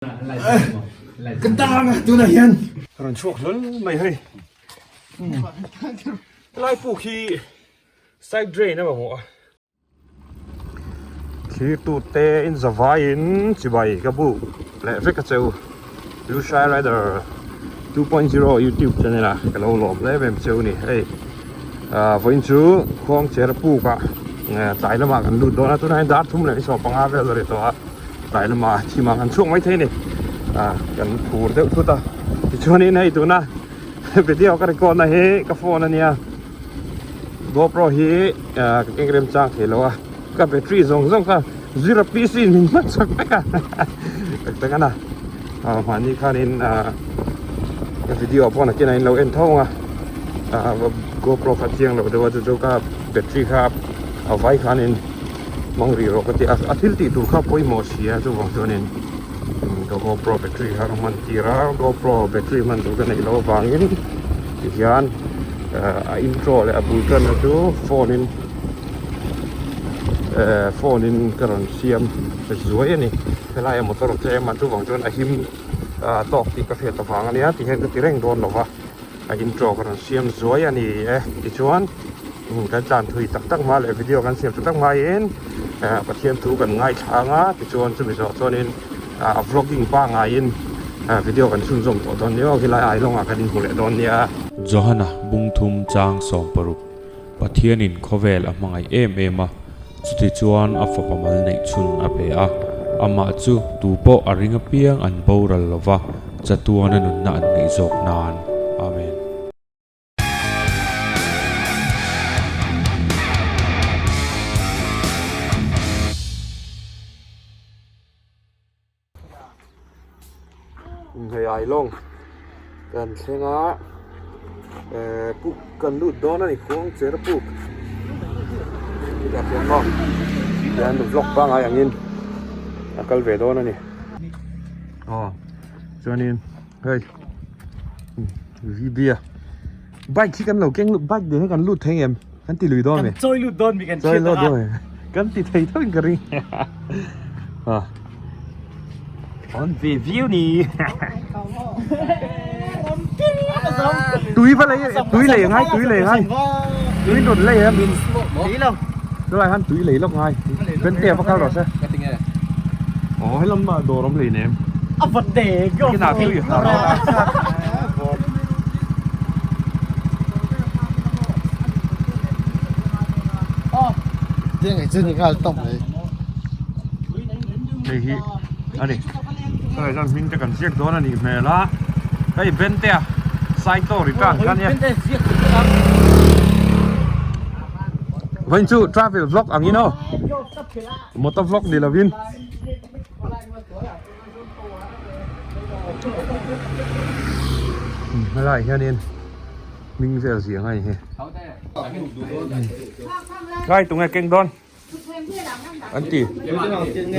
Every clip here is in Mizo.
Ka tang a tunah hian ka rawn chhuak hlawl mai hei helai puk hi side drain a mamawh a. Thlir tute in zavaiin chibai ka buk leh vek a cheu Lushai Rider 2.0 YouTube channel ah ka lo lawm em em cheu ni hei vawiin chu khuangcher puk ah tlai lamah kan lut dawn a tunah hian dar thum leh ni 15 vel a ri tawh a. Tlai lama thim ah kan chhuak mai thei a ni ah kan phur deuh thut a tichuanin hei tuna video ka record na hi ka phone ania gopro hi ah ka keng rem chang thei lo a ka battery zawng zawng kha zero pc in min hman chak vek a tak tak ana ah mahni khanin ah ka video pawh nakin ah in lo en tho ang a ah gopro kha chiang lo deuh a chu chu ka battery kha a vai khanin. Hmang rih rawh ka ti a, a thil tih tur kha pawimawh si a chuvang chuanin ka GoPro battery kha ka hman tir a, GoPro battery hman tur ka neih loh avangin tihian a intro leh a bul tanna chu phone in eh phone in ka rawn siam zuai a ni helai a motor a tlem a chuvang chuan a him tawk tih ka hriat avang ania tihian ka ti reng dawn lo va. A intro ka rawn siam zuai a ni e tichuan kan tlan thui tak tak hma leh video kan siam tak tak hmaiin Pathian thu kan ngaithla ang a tichuan chumi zawh chuanin a vlogging pangaiin video kan chhunzawm tawh dawn nia aw khilai Ailawngah kan inhmu leh dawn nia. Johana bungthum chang 60 Pathianin khawvel a hmangaih em em a, chutichuan a fapa mal neih chhun a pe a, amah chu tu pawh a ring apiang an boral lo va, chatuana nunna an neih zawk nan. Amen. Hei Ailawng kan thleng a ehh puk kan lut dawn a ni khuang cher puk chutah khian maw tihian vlog pangngai angin a kal ve dawn a ni aw chuanin hei vibia bike hi kan lo keng bike nen hian kan lut thei em kan ti lui dawn a mi chawi lut dawn mi kan hriat ang a kan ti thei tho in ka ring a on ve viau ni tui va lei tui lei ngai tui lei ngai tui rawn lei em chulai khan tui lei lawk ngai bente va kal rawh se aw helam ah dawr awm hlei nem a va te kinah tui ha Hei hi a ni hei chuan hming te kan ziak dawn a nih hmel a hei Bentea Saito return kha nia vawiin chu travel vlog ang in aw motor vlog ni lovin. Helai hianin hming vel ziah ang a ni hi. Tlai tunge keng dawn an ti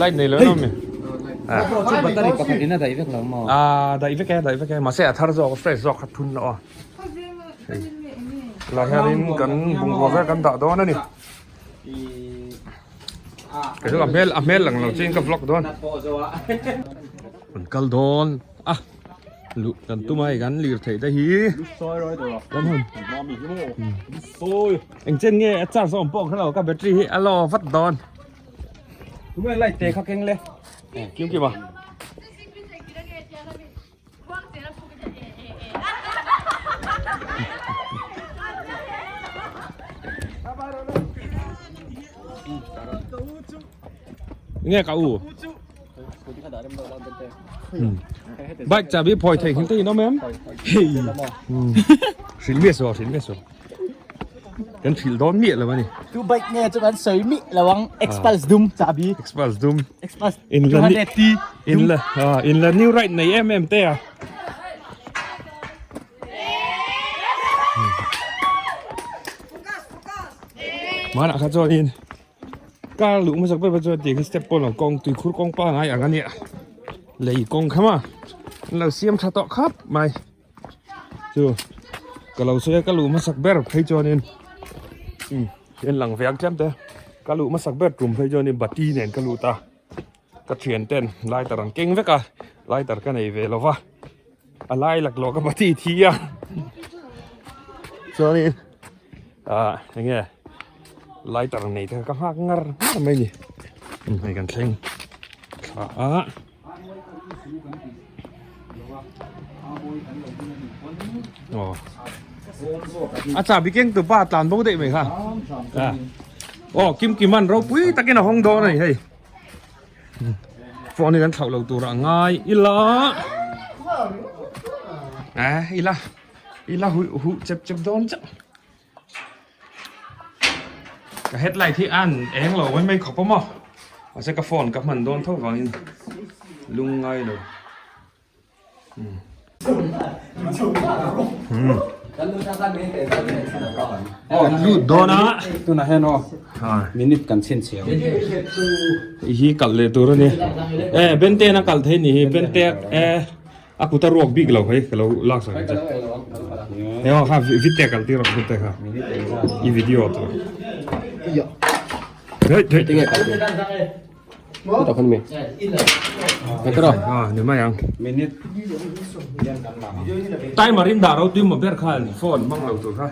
light nei lo emaw mi ah daih vek e daih vek e mahse a thar zawk a fresh zawk kha thun loh a helai hianin kan bungrua vel kan dah dawn a ni. Kei chu a hmel a hmel lang lo chiin ka vlog dawn an kal dawn a luh kan tum a hei kan lir theih te hi kan hun eng chen nge a charge a awm pawh ka hrelo ka battery hi a low vat dawn Tunge light te kha keng le kim kim a. Nge ka u Bike chabi phoi thei hin te in awm em Hei Hrilh miah suh hrilh miah suh Kan hrilh dawn miah lo a ni Tu bike nge chu kan sawi miah lo ang Xpulse dum chabi Xpulse dum Xpulse In la 200T In la in la new ride nei em em te a Hmanah kha chuanin car luh hmasak ber ber chuan tiang hi step pawh lo kawng tuikhur kawng pangngai ang a nia lei kawng kha maw an lo siam tha tawh khawp mai. Chu ka lo sawi a ka luh hmasak ber phei chuanin umm en lang ve ang tlem te ka luh hmasak ber tum phei chuanin bati nen ka lut a ka thian ten lighter an keng vek a Lighter ka nei ve lova a lai laklawh ka bati thi a chuanin ah eng nge lighter nei te ka nghak ngar ngar mai a ni hei kan thleng thla a. A chahbi keng tu pa tlan bo daih mai kha aw kim kim an ropui takin a hawng dawn a ni hei phone hi kan thlauh lo tur a ngai ila eh ila ila huh huh chep chep dawn chauh. Ka headlight hi an eng lo mai mai khawp a maw mahse ka phone ka hman dawn tho vangin lung ngai lo aw lut dawn a tunah hian aw minute kan chhinchhiah hei hi kalh leh tur a ni e benten a kalh thei ni hi bente e. A kut a ruak bik lo hei ka lo lak sak ang che. Hei aw kha vitte kal tir rawh vitte kha. I video tur. Hei hei. Tinge kal tir. Kuta khan mi. Hei karo. Ah ni mai ang. Minute. Timer in dah ro tui maw ber khan phone hmang lo tur kha.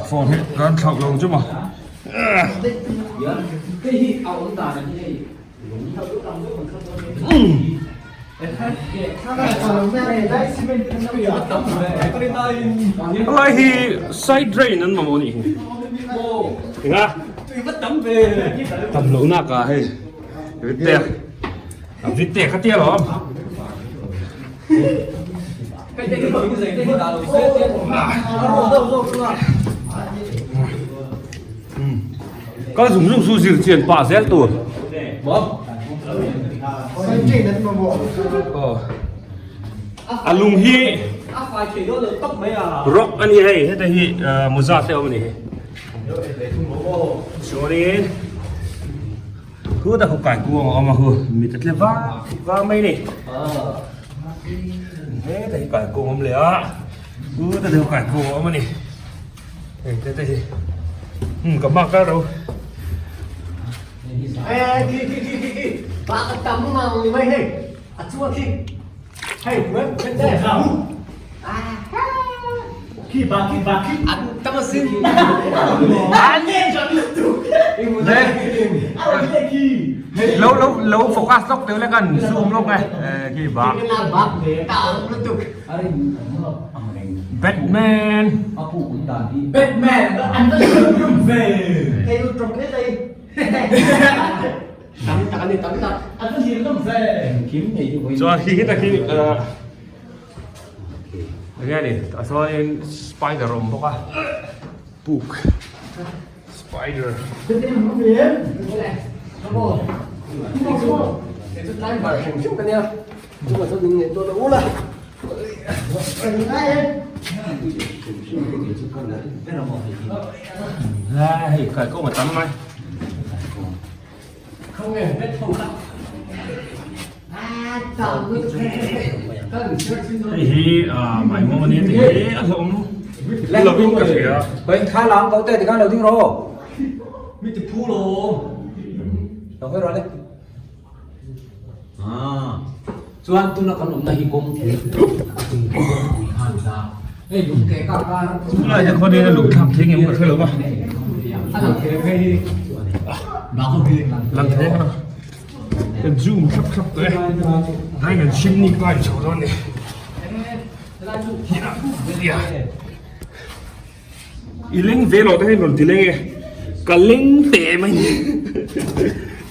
Phone hi kan thlauh lo chu maw. Helai hi side drain an mamawh anih hi enga tam loh nak ah hei vitte a vitte kha tia lawm Kal zung zung chu zir chian pah zel tur. A lung hi rock a ni hei heta hi mawza te a awm a ni hi. Chuanin khutah khu kai kuang a awm a khu mit a tle vang vang mai a ni. Heta hi kai kuang a awm leh a khutah te khu kai kuang a awm a ni. Hei te te hi hmm ka hma kar lo. Eh khi khi khi khi khi ba ka tam mang ni mai hei a chua khi hei web web te khi ba khi ba khi an tam sin an ne chọn tu Le lo lo lo focus lok teu le kan zoom lok nge khi ba Batman Batman anh vẫn luôn về cây trồng cái gì tắm tắm đi tắm tắm anh vẫn luôn về Chuan khi heta khi enge ni tah chuanin spider a awm bawk a puk spider. Hei kai kawng a tam mai. Hei hi maimawm a nia tih hi a hlawm lovin ka hria. Chuan tuna kan awmna hi kawngpui kawngpui khan ta hei lung ke ka kar Tunlai te khuanin a luh thlak thei ngem ka hre lo va. Lang thei ang kan zoom thlap thlap tawh e. Tlai kan chimney climb chho dawn ni. I leng ve lo te hian rawn ti leng e ka leng teh mai ni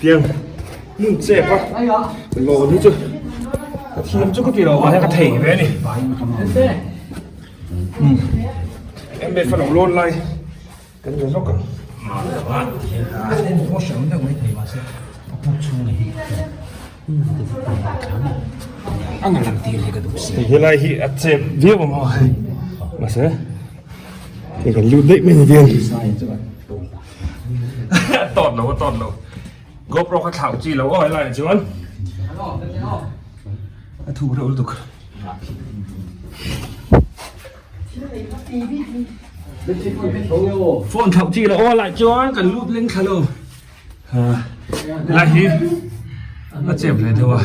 tiang hmun chep a lawn hi chu ka thiam chu ka ti lo mahse ka thei ve a ni MF a lo lawn lai kan ni zawk ang. Helai hi a chep viau ang a mahse hei kan lut daih mai ni hian a tawt lo a tawt lo GoPro kha thlauh chi lo aw helai ah chuan. A thuk reuh lutuk. Phone thlauh chi lo aw lai chuan kan lut leng thla lo. Lai hi a chep ve deuh a.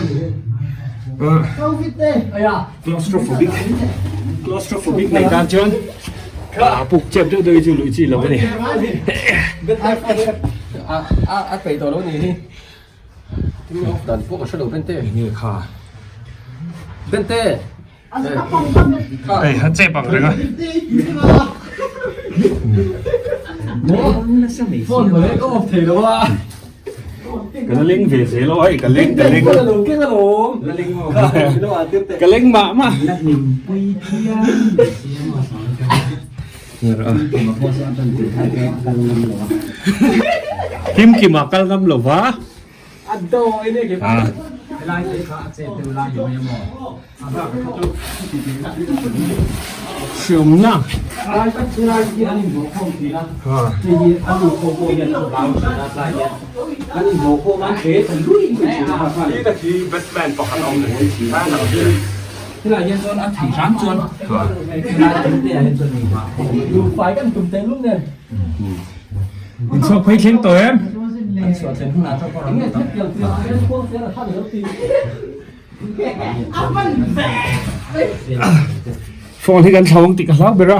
Claustrophobic claustrophobic nei tan chuan a puk chep deuh deuh hi chu luih chi lo a ni. A peih tawh lo ni hi. Dan pawh ka hre lo Bente. Enge kha? Bente. Hei a chep ang reng a. Phone mai ka off thei lo a. Ka la leng ve zel aw hei ka leng ka leng. Ka lo keng alawm. La leng maw. Ka leng mah mah. La hlim pui phian Kim kima kal ngam lo va. Hriamna. Batman pakhat a awm leh. Helai hian chuan a theih hram chuan helai thil te ah hian chuan eng mah Lungfai kan tum teh lum nen. Inchhuak phei thleng tawh em? An chhuah thlen hunah chuan ka rawn lut ang. Phone hi kan thlo ang tih ka hlau ber a.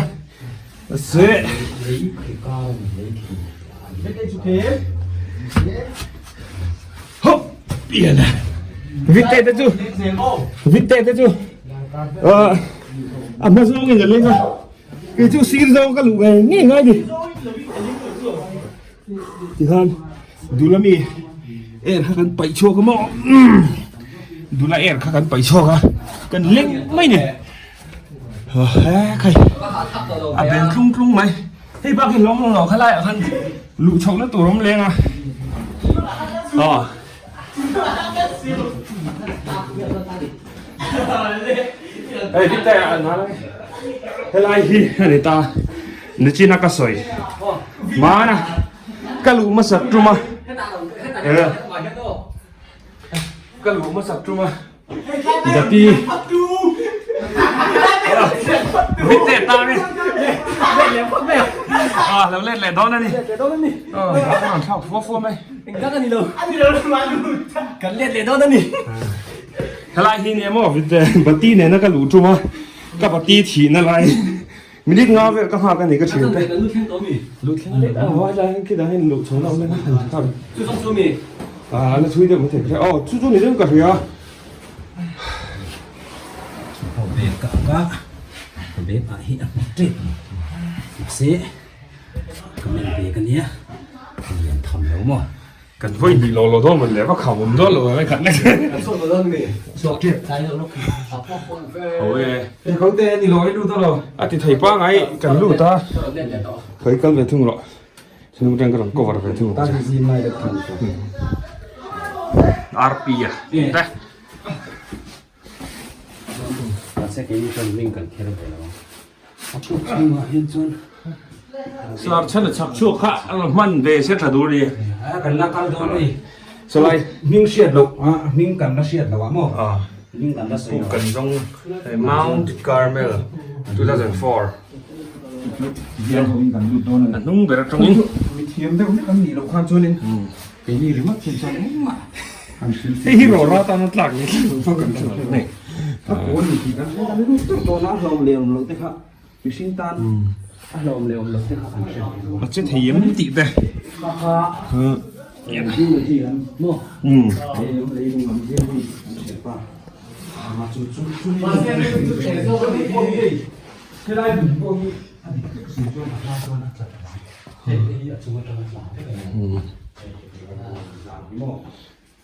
Se. Hop pian a. Vite te chu. Vite te chu. A hma zawng in a leng a. Kei chu sir zawng ka luh ngei ngei ngai ni. Tikhan dul ami air kha kan paih chhuak a maw. Dula air kha kan paih chhuak a. Kan leng mai ni. He khai a bel tlung tlung mai. Hei bak hi lawng lawng lo kha laiah khan luh chhohna tur awm leng a. Aw. Hei hi te an hal helai hi a ni ta nichina ka sawi mana ka luh hmasak tum a ka luh hmasak tum a Dati Vite ta ni Ah lo let leh dawn a ni Aw an thlak fua fua mai Engtak a ni lo Kan let leh dawn a ni Helai hi nia maw Vite Bati nena ka luh tum a ka bati thihna lai Minute nga vel ka nghak a ni ka thian te. Lu thleng tawh mi? Lu thleng leh a vai lai hian khitah hian luh chho na awm leh a. Chu zawng chu mi? Ah la chhui deuh maithei ka hria. Aw chu chu ni deuh ka hria. Aw bag ka ak a, ka bag ah hi a hmu tep ni. Mahse ka men bag a nia, ka lian tham lo maw. Kan vawi hnih lo lo dawn mawn le va kham awm dawn lo ang khat lek. Kan chhuak lo dawn mi? Chhuak tep. Ho e. E ko te ni lo i lut a lo. A ti thei pangai kan lut a. Khoi kal ve thung rawh. Chhung tang ka rawn cover ve thung. Ta hi zin lai deuh thung. RP a. Te. Mahse keini chuan hming kan kher ve lo ang. A puk chhungah hian chuan Sar chhan a chak chhuak kha a rawn hman ve se tha dur ni. A kan la kal dawn a ni. Salai. Hming hriat loh a hming kan la hriat loh ah maw? Hming kan la sawi loh. Puk kan zawng Mount Carmel 2004. A hnung ber atangin. Mithiam deuh hlek an nih loh khan chuanin keini ringawt hian chuan engmah an hrilh Hei hi rawra tan a tlak ni tlat. A kawn ni tih kan hre kan lut tur dawn a, a hlawm leh awm loh te kha mihring tan a hlawm leh awm loh te kha kan hre ve lo. A che thei em tih te. Kha kha geology lam maw leilung lam hian hei an hre pa. Chu chu chu Helai hmun pawh hi a dik tak si chuan a hma chuan a tla ta mai. Hei te hi a chung atanga tla vek a ni.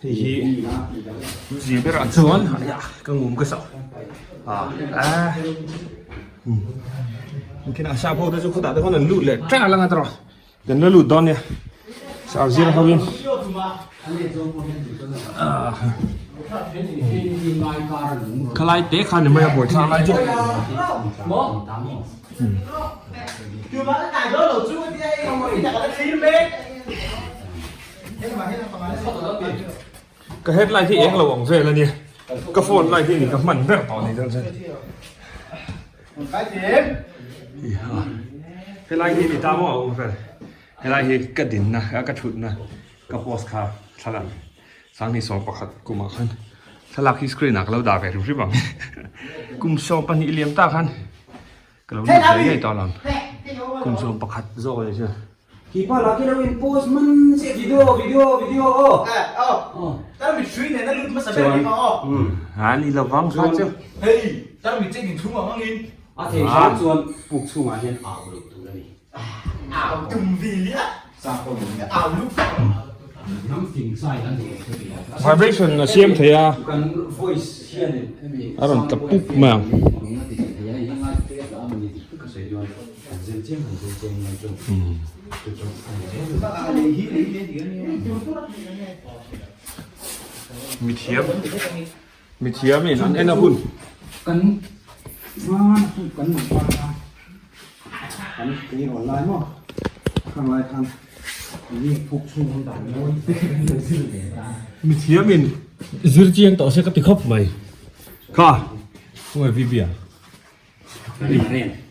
Hei hi zir berah chuan ka ngum ka sah a a khin a sap ho te chu khawtah te khawn an lut leh tang a lang a tawh kan la lut dawn nia sap zir ho in khalai te khan ni mai a buaithlak lai chu. Ka headlight hi eng lo ang vel a nia. Ka phone lai hi ni ka hman ber tawh ni chuan chuan. Helai hi ni ta maw a u fel. Helai hi ka dinna ka thutna ka post kha thlalak Sanghni 11 kumah khan thlalak hi screen ah ka lo dah ve hrim hrim ang. Kum 12 liam ta khan ka lo lut ve ngei tawh lam. Kum 11 zawk a ni chu. Kipa lah khi lo in post man chiah video video video aw. Aw. Tar mit hrui nen a lut hmasa ber ni maw aw. Ha ni lovang kha chu. Hei tar mit che in thung ang angin. A thei hram chuan puk chhungah hian au loh tur a ni. Au tum vi a. Au lut ang. Hnam fing sai kan duh lo thei a. Vibration a siam thei a. Kan voice hian hemi A rawn tla pup mai ang. Mithiam mithiam in an en a hun. Kan hma chu kan nupa kha kan kei rawn lai maw khang lai khan mi phuk chhung an dan mawi te kan lo zir ve ta. Mithiam in zir chiang tawh se ka ti khawp mai kha khawngaih Vibia.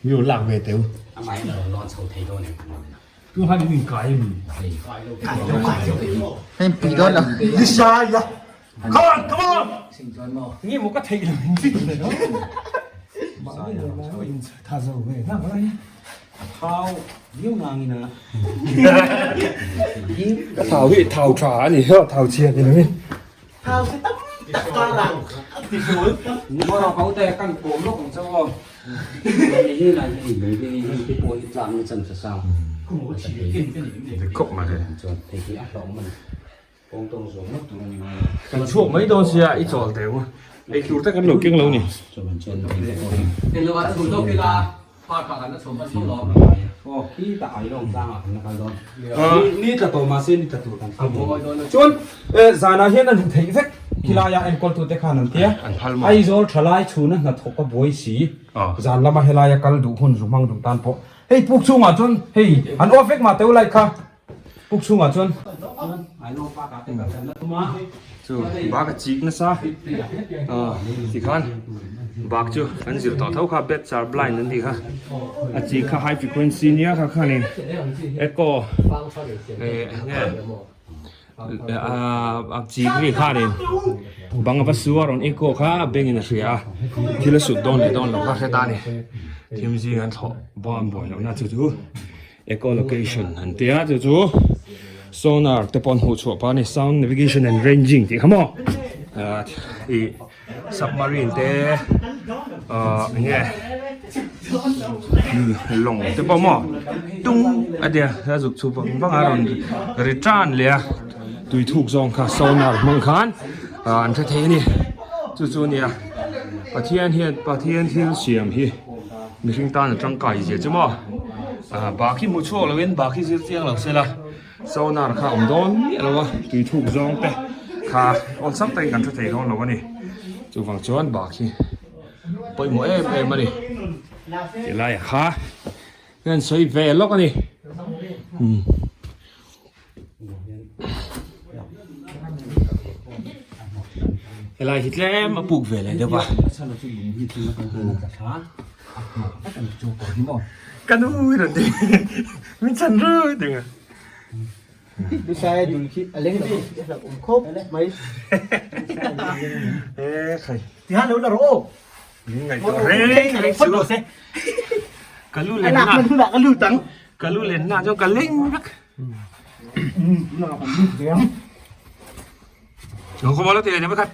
Mi lak ve teu. Amah in a rawn lawn chho thei dawn em? Tu han in inkai a mi? Hei pui dawn lo. Nisai a. Come on, come on. Nge maw ka theih lo in ti le no. Tha zo ve na ka lai. Thau viau nangin a. Ka thau hi thau tha a ni heuh thau chhia ni lo in. Thau se tam tak kar ang a ti sual. Mawra ko te kan kawm lawk ang chauh aw. Hei hi lai hei lei te hi heng te pawh hi tlak na chan sa sang. Dik khawp mai hei. Chuan hei hi a hlauhawm a ni. Kawng tawng zawng ngawt tur a ni ngai lo. Kan chhuak mai dawn sia i chawl teh u. Ei tur te kan lo keng lo ni. Chuan chuan heng te pawh hi. Hello a chhun zawk ila. Park ah kan la chhawm hman tho lo. Aw khi ta ai lawng tlang ah kan la kal dawn. Ni tla tawh mahse ni tla tur kan thlang dawn. Chuan zanah hian a luh theih vek khilaia enkawl tute khan an tia. Aizawl thalai chhuna hnathawk a buai si. Zan lama helaia kal duh hun zu hmang duh tan pawh. Hei puk chhungah chuan hei an off vek mah teuh lai kha. Puk chhungah chuan Chu bak a chik nasa tikhan bak chu an zir tawh tho kha bed char blind an tih kha a chik kha high frequency nia kha khanin echo eh nge a chik ri khanin bang ava su a rawn echo kha bengin a hria a thil a sut dawn leh dawn lo kha hre ta a ni thim zing an thlawh bawm buai lohna chu chu. Echolocation an ti a chu chu sonar te pawh an hmuh chhuah pah a ni sound navigation and ranging tih kha maw ah ih submarine te ah eng nge lawng te pawh maw tung a tia a zuk chhup vang vang a rawn ri tan leh a tui thuk zawng kha sonar hmang khan ah an hre thei a ni chu chu a nia Pathian hian Pathian thil siam hi. Mihring tan a tangkai zia chu maw ah bak hi hmu chhuak lo in bak hi zir chiang lo se la sonar kha a awm dawn miah lo a tui thuk zawng te kha awlsam takin kan hre thei dawn lo a ni chuvang chuan bak hi pawimawh em em a ni ti laiah kha an sawi ve lawk a ni umm. Helai hi tlem a puk ve leh deuh a. Ka nu i rawn ti min chhan rui ding a. E khai. Min ngaihtuah reng reng chu. Ka lu len na. Ka lu len na chuan ka leng vek. Không có nó thì mới khách.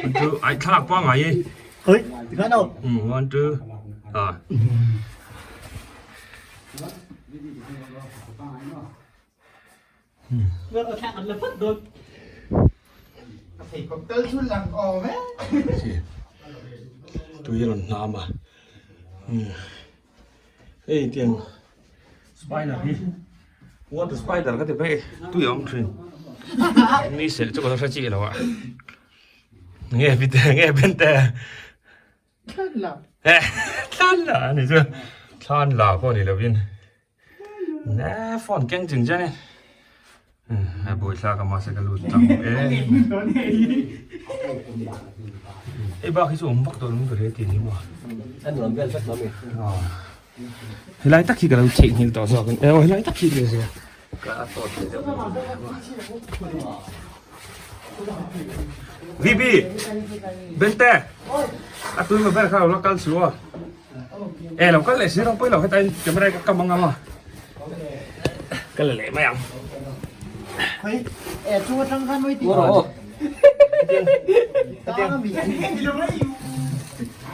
One two, ai thắc quá ngày. Ơi, thì khác đâu. Ừ, one two. À. Tui rawn hnam a. Hei tiang spider hi water spider ka ti phei tui a awm thin mi seh chu ka lo hre chi lo a nge bite nge bente thlan la eh thlan la ani chu thlan la pawh ni lovin ne phone keng ching chuan in. A buaithlak a mahse ka lut tang e. Ei bak hi chu awm vak tawh lo ka hria tih ni maw. A nuam vel vek mami. Helai tak hi ka lo theihnghilh tawh zawk in e aw helai tak hi ka zia. Ka a tawt leh deuh. VB Bente a tui ma ber kha lo la kal su a. E lo kal leh si ropui lo heta in camera ka kam anga maw. Ka la leh mai ang. Khoi e chu atang khan noi ti.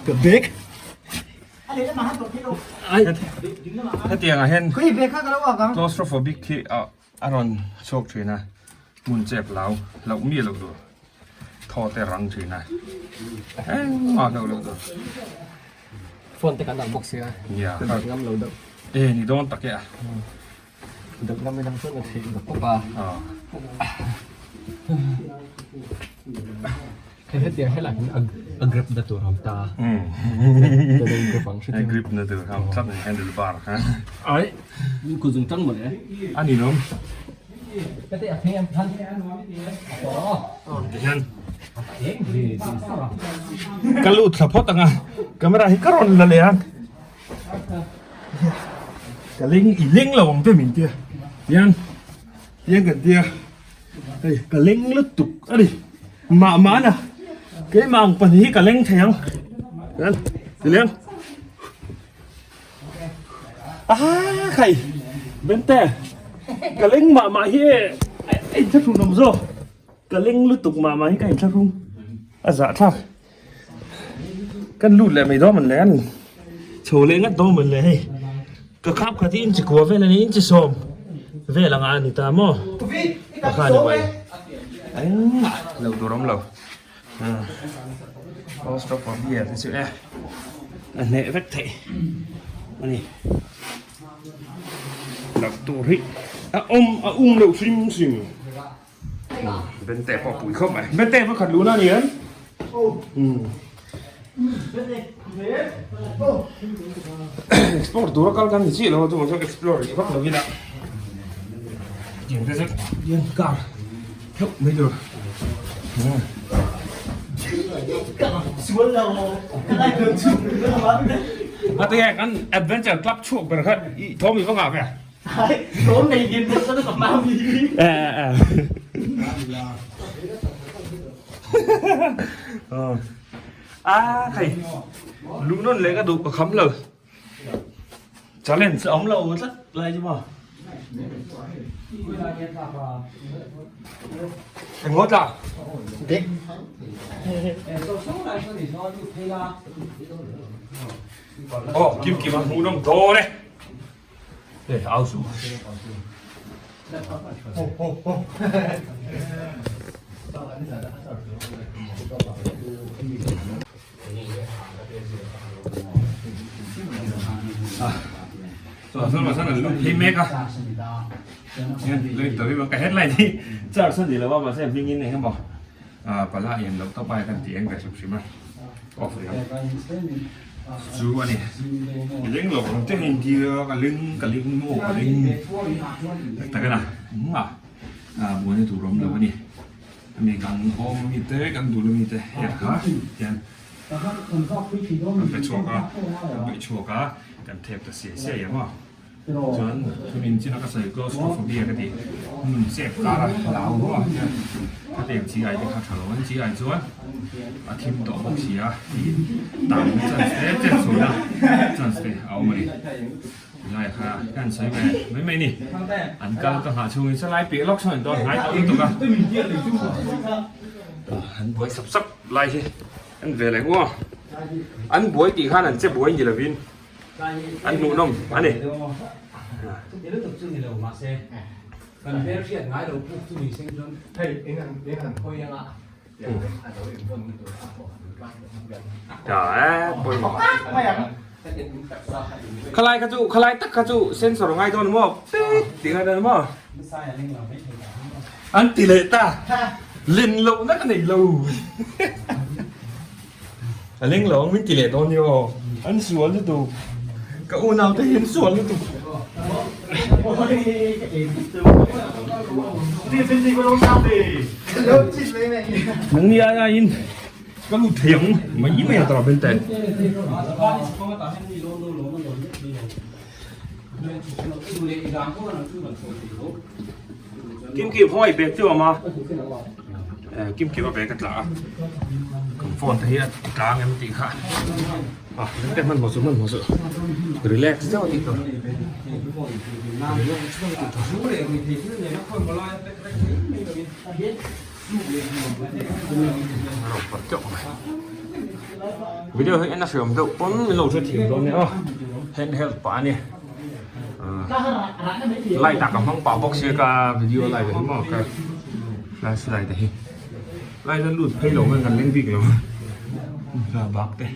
Ka bag. Hetiang ah hian claustrophobic hi a rawn chhuak thin a, hmun chep lau hlauh miah loh tur thaw te rang thin a, engmah hlauh loh tur. Phone te kan dah bawk sia, ka dah ngam lo deuh. E ni dawn tak e a. Dah ngam inang chuan a theih loh khawp a. Hei hetiang helai hian a a grip na tur a awm ta a lo grip ang hriat a grip na tur a awm tlat ang handle bar kha ai min kut zung tang mawle a ni lawm heti a phei an than tihian ka lut thla phawt ang a camera hi ka rawn la leh ang ka leng i leng lo ang te min tia tihian tihian kan tia Hei ka leng lutuk a ni mah mah na keimah ang pahnih hi ka leng thei ang chuan ti leng ah khai bente ka leng mah mah hi a inthlahrun awm zawk ka leng lutuk mah mah hi ka inthlahrung a zahthlak kan lut leh mai dawn man le an chho leh ngat dawn man le hei ka khap khat hi inchi kua vel ani inchi sawm vel anga ani ta maw ka kha ni mai engmah lo tur awm lo claustrophobia te chu e a hneh vek theih ani loh tur hi a awm a um loh hrim hrim. Bente pawh pui khawp mai. Bente pawh khat luna ni em? Explore tura kal kan ni chiah lo a chuvang chuan explore rih vak lovin a tiang te chu hian car theuh mai tur. A tinge kan adventure club chhuak ber kha i thawm i va ngah ve? A thei luh nawn leh ka duh ka kham lo challenge a awm lo tlat lai chu maw engngawt la aw kim kim a hmuh nawm dawn e. Hey, au su. Ho ho ho. Hi mek a lei tawi ka headline hi char san ni lo a mahse hming in eng emaw pala em loh tawp a kan ti eng ve hrim hrim a off rih ang chu a ni leng lo ang te hei india ka leng ka leng maw ka leng tak tak a na engmah buaina tur a awm lo a ni hemi kan awm ami te kan dul ami te heng kha hian kan pe chhuak a kan peih chhuak a kan thep ta siai siai ang aw. Chuan thumin chin a ka sawi claustrophobia ka tih hmun chep kar a hlau ruah hian ka pek chi ai te kha tha lo an chi ai chuan a thim tawh bawk si a tih tan na chance te chet chhuah na chance te a awm a ni tilai kha ka han sawi ve mai mai ni an kal ka nghah chhungin salai piah lawk sawn dawn hnai tawh lutuk a an buai sap sap lai hi an ve leh ngawt an buai tih khan an che buai ni lovin. An hmuhnawm a ni. Khalai kha chu khalai tak kha chu sensor ngai dawn maw pit tih ngai dawn maw an ti leh ta len loh na ka nei lo. A leng lo ang min ti leh dawn ni aw. An sual lutuk. Ka unau te hi an sual lutuk. Nang ni ai aiin ka lut thei ang mai mai a tawp en teh. Kim kim khawngaih bag chu a awm a Kim kim a bag a tla a kan phone te hi a tla ang em tih kha a te hmanhmawh suh hmanhmawh suh relax deuh a tih tur relax deuh a tih tur. Video hi en a hriam deuh pawn min lo hrethiam dawn nia aw handheld pah a ni light ah ka hmang pah bawk sia ka video light ah hi maw ka flash light ah hi light a lut phei lo nge kan leng bik lo a bak te.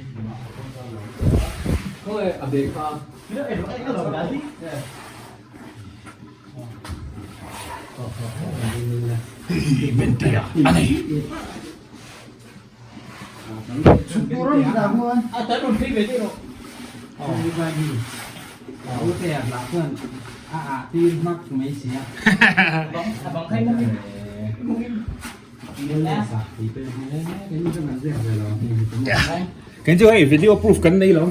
Kei chu hei video proof kan nei lo.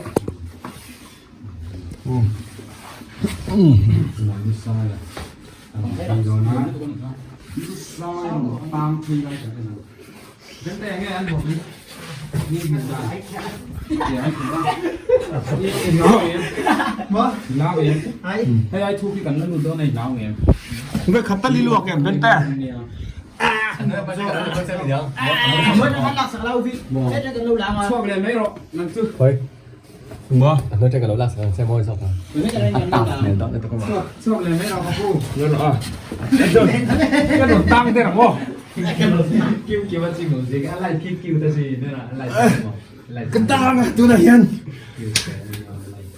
Ka tang a tunah hian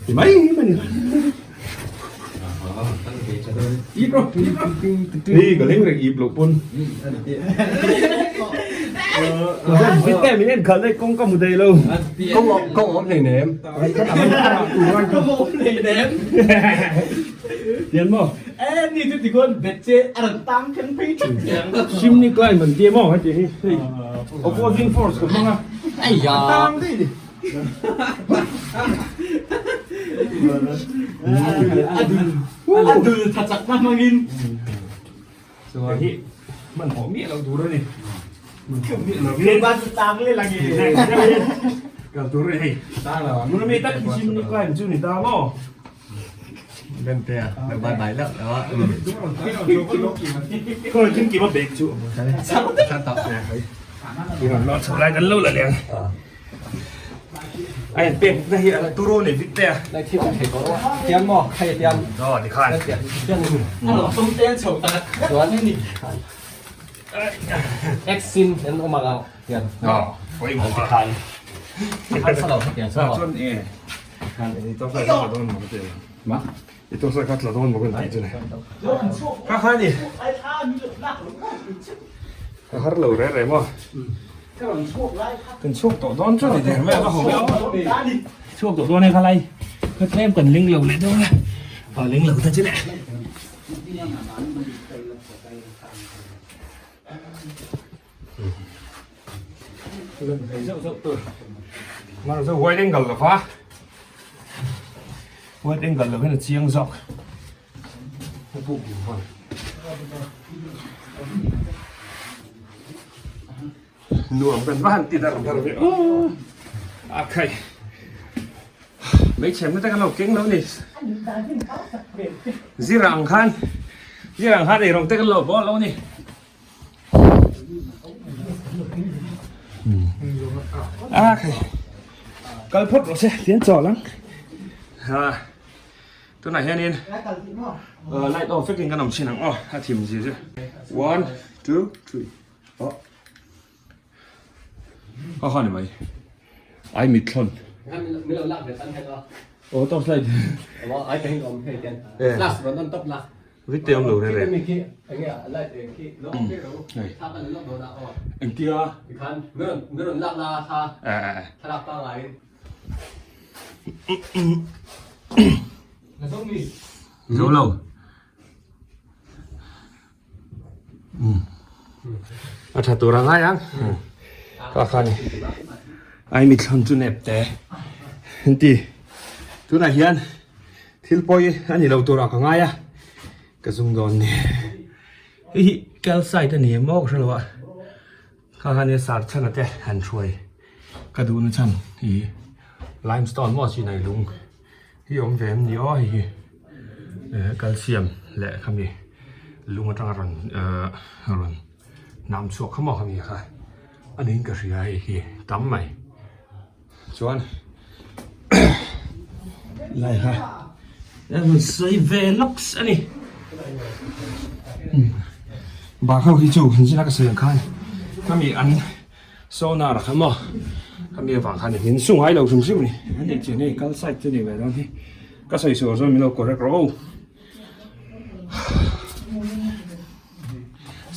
ti mai mai ni Hi ka leng reng ip loh pawn Vite min en khalh daih kawng ka hmu thei lo Kawng awm hleinem Kawng awm hleinem Tian maw E ni chu tikhuan bet che a rawn tang khen phei thak chiang Chimney climb an ti maw heti hi hei opposing force ka hmang a Aiya tang daih ni A dul tha chak na hmangin Chuan hi hmanhmawh miah loh tur a ni. Hmanhmawh miah lo in tang leh lang e. Kal tur a ni hei. Tuna mi tak hi chimney climb chu ni ta maw? Bentea, bye bye loh loh a. Khawi kim kim a bag chu. I rawn lawr chho lai kan lo la leh ang. A in pek na hi a turu ni bik te a. Lai thi awm thei tawh a. Tiang maw? Hei tiang. Aw ti khan. Tiang ni. A lo tum tel chho tak chuan ni. Exin an awm ang ang tiang. Aw pawimawh a. Ti khan. Khan sa lo tiang sa. Chuan e. Khan i tawk sai kha dawn maw ka ti. Ma? I tawk sai kha tla dawn maw ka ti chu ne. Kha kha ni. Ka har lo re re maw. Kan chhuak tawh dawn chu ni der mai a va ho chhuak tawh dawn e khalai ka tlem kan ling lo leh dawn a a ling lo ta chi leh mar chu wide angle lo va wide angle lo hian a chiang zawk a puk ding hawn. Nuam kan va han ti dar dar ve aw a khai hmeichhe na te kan lo keng lo ni zir ang khan zir ang khan eirawng te kan lo bawl lo ni a khai kal phawt rawh se tian chawl ang ha. Tunah hianin light off vekin kan awm thin ang aw a thim zia chu one two three aw ha ha ni mai ai mit thlawn aw top slide vite awm lo re re engtia Zo lo. A tha tur a ngai ang. Ka kha ni. Ai mi thlon chu nep te. Ti. Tunah hian thil pawi a ni lo turah ka ngai a. Ka zum dawn ni. Hei hi calcite a ni em maw ka hre lo a. Kha kha nia sar chhan a te han hruai ka duh na chhan hi limestone maw chinai lung hi awm ve em ni aw hei hi calcium leh khami lung atanga rawn ahh rawn nam chhuak kha maw khami kha a niin ka hria hei hi tam mai chuan lai kha a rawn sawi ve lawks a ni bak ho hi chu han zira ka sawi ang khan khami an sonar kha maw khami avang khan min su ngai lo hrim hrim a ni an neih chian hei kal side chu ni ve dawn hi ka sawi sual chuan min lo correct rawh aw.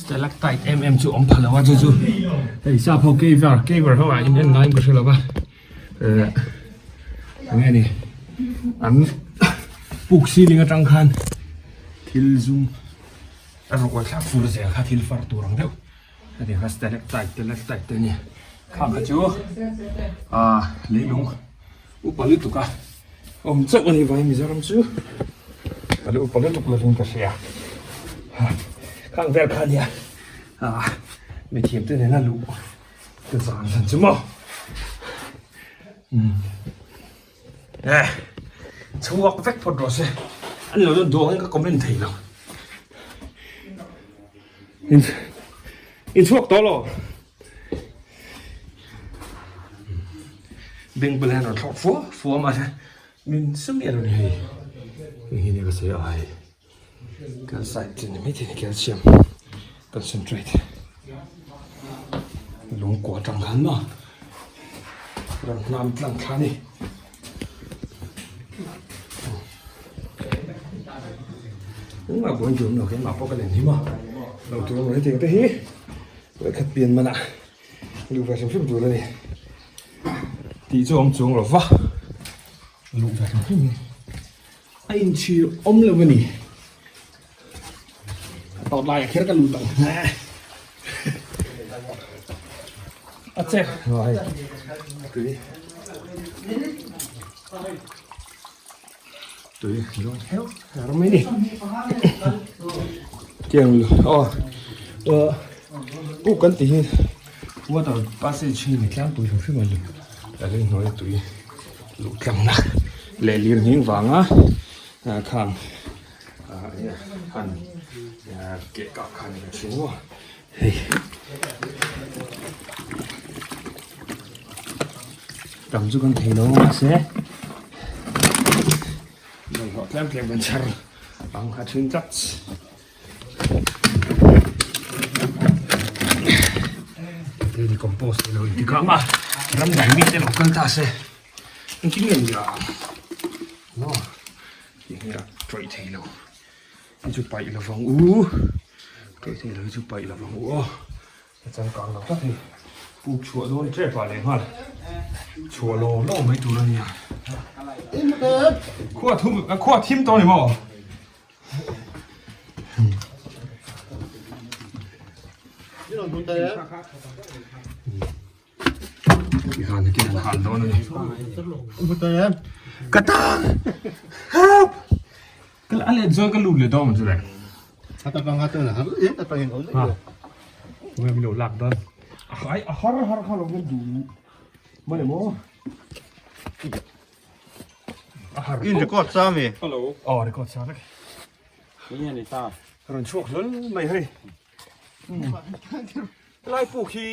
Stalactite em em chu awm pha lo a chu chu hei sap ho caver caver ho ah in en ngaiin ka hre lo va eh enge ni an puk ceiling atang khan thil zum a rawh thlak fur zel kha thil far tur ang deuh hetiang kha stalactite stalactite te a ni khang kha chu ah leilung upa lutuk a awm chauh a ni vai Mizoram chu a la upa lutuk lovin ka hria khang vel kha nia ah mithiam te nena luh ka zan zan chu maw um eh chhuak vek phawt rawh se an lo dawn duang in ka comment thei lo in in chhuak tawh lo. Beng bulah hian rawn thlawk fua fua mahse min sum miah lo ni hei hei hi nia ka sawi a hei calcite chu ni maithei a ni calcium concentrate lungkua atang khan maw rawn hnam tlang thla a ni. Engmah buai tur awm lo keimah pawh ka len hi maw lo tur awm lo hetiang te hi. Vawikhat pian manah luh ve hrim hrim tur a ni tih chu a awm chuang lo va, luh ve hrim hrim hi a inchhir awm lo a ni. A tawt laiah kher ka lut ang a che tui tui zawng heuh her mai ni tiang aw aw puk kan tih hi water passage hi ni tlangpui hrim hrim a ni a lei hnuaia tui luh tlangna leh lir nghing vanga khang han keh kah kha ni thin maw hei tam chu kan thei lo mahse bawlhhlawh tlem tlem kan chhar ang a thin tlat daily compost te lo inti kang a ram dang mi te lo kal ta se engtin nge ni ang maw tih hi a tawih thei lo. Hi chu paih lovang u tawih thei lo hi chu paih lovang u aw a changkang lo tak hei puk chhuah dawn tep ah leh nghal chhuah lo lo mai tur a nia khua thum khua thim tawh a ni maw Tikhan hitin an hal dawn a ni. Ka tan! Help! Ka a let zawn ka lut leh dawn chu le. Ha. Tunge min lo lak dawn. Ai a har har kha lo vel duh. Mane maw? A har. In record sa mi? Hello. Oh record sa vek. Enge ni ta? Rawn chhuak hlawl mai hei. Helai puk hi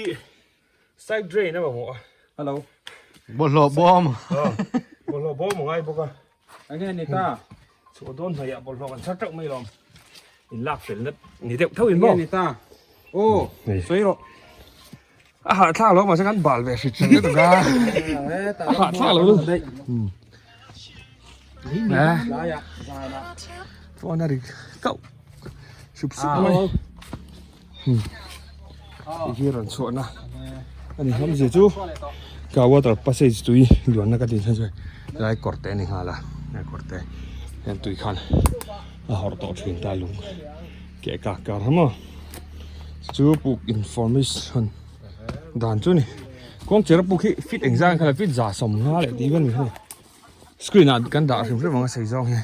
side drain a mamawh a. Hello. Bawlhhlawh bawm. Bawlhhlawh bawm a ngai bawk a. Enge ni ta? Chhuah dawn hnaihah bawlhhlawh kan chhar teuh mai lawm. In lak fel na ni deuh tho in maw? Enge ni ta? Aw, sawi rawh. A hahthlak lo mahse kan bal ve hrit hrit lutuk a. A hahthlak lo lutuk. Phone a ri kauh sup sup mai. Hei hi rawn chhuahna a ni hlawm zia chu ka water passage tui luanna ka tih chhan chu helai kawr te a ni nghal a helai kawr te hian tui khan a hawrh tawh thin ta lung keh kak kar ha maw. Chu puk information dan chu ni kawngchera puk hi fit engzah kha fit za sawmnga leh tih vel mai hi screen ah kan dah hrim hrim ang a sei zawng hi.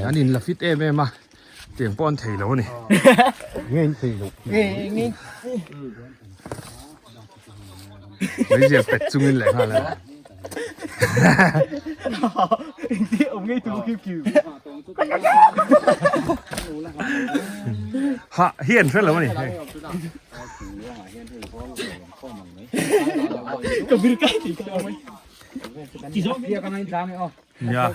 An in la fit em em a tiang pawh an thei lo a ni. Meizial pet chungin leh nghal a. Ha hi an hre lo a ni hei. Nia.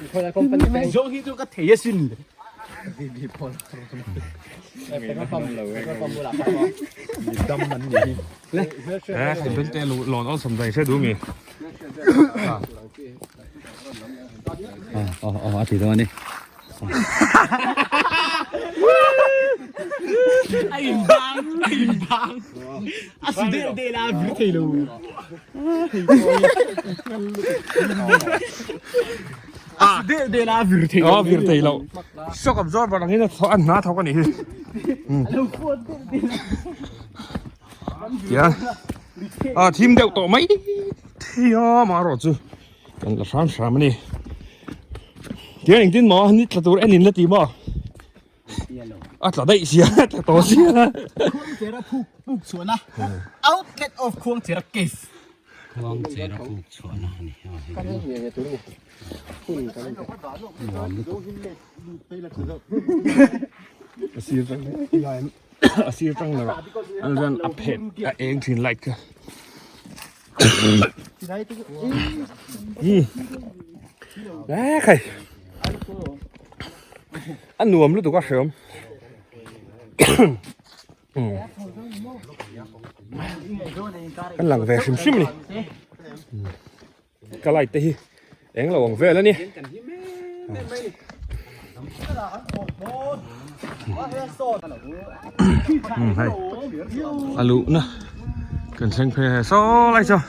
Eh, thei bel te lawn awlsam daih hre duh mi. Aw aw a ti dawn a ni. A in bang a in bang a su del del a vir thei lo. A su del del a vir thei lo. Aw vir thei lo. Shock absorber angin a hna thawk a nih hi. Tiang a thim deuh tawh mai thei a marawh chu kan la hram hram a ni tiang engtin maw ni tla tur en in la ti maw a tla daih sia a tla tawh sia Khuangchera phuk puk chhuahna outlet of Khuangchera cave Khuangchera puk chhuahna a ni a sir tang a sir tang lo an chuan a phet a eng thin light kha e khai a nuam lutuk a hreawm kan lang ve hrim hrim a ni Ka light te hi eng lo ang vel a ni. Hei a luhna kan thleng phei a saw lai saw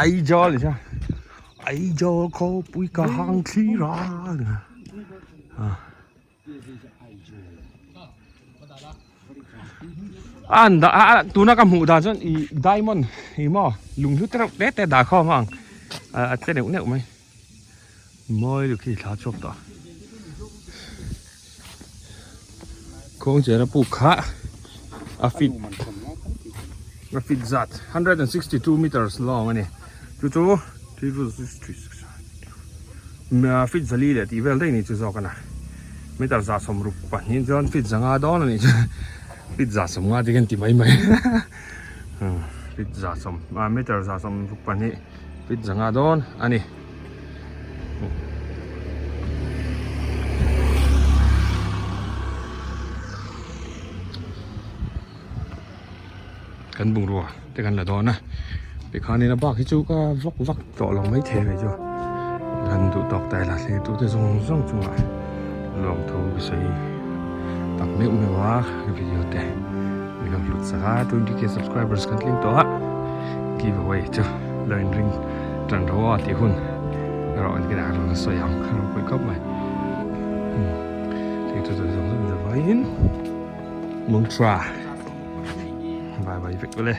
Aizawl ni saw Aizawl khawpui ka hang thlir a. An dah a tuna ka hmuh dan chuan ih diamond ih maw lung hlu te reuh te te dah khawm a ang a tle neuh neuh mai mawi lutuk hi thla chhuak tawh kawngchera puk kha a fit a fit zat 162 meters long a ni chu chu Feet zali leh tih vel daih ni chu zawk a na. Meter 162 chuan feet zanga dawn a nih chu. Feet 150 te khan ti mai mai. Feet 100 meter 162 feet zanga dawn a ni. Kan bungrua te kan la dawn a tikhanin a bak hi chu ka vak vak tawh lo maithei a nih chu han duh tawk ta ila thlir tute zawng zawng chungah lawmthu ka sawi tak meuh meuh a video te min lo hlut sak a 20k subscribers kan tling tawh a give away chu lo in ring tan ro a tih hun erawh an kinah rawn sawi ang a ropui khawp mai thlir tute zawng zawng zavaiin. Mantra. Bye bye vek ule.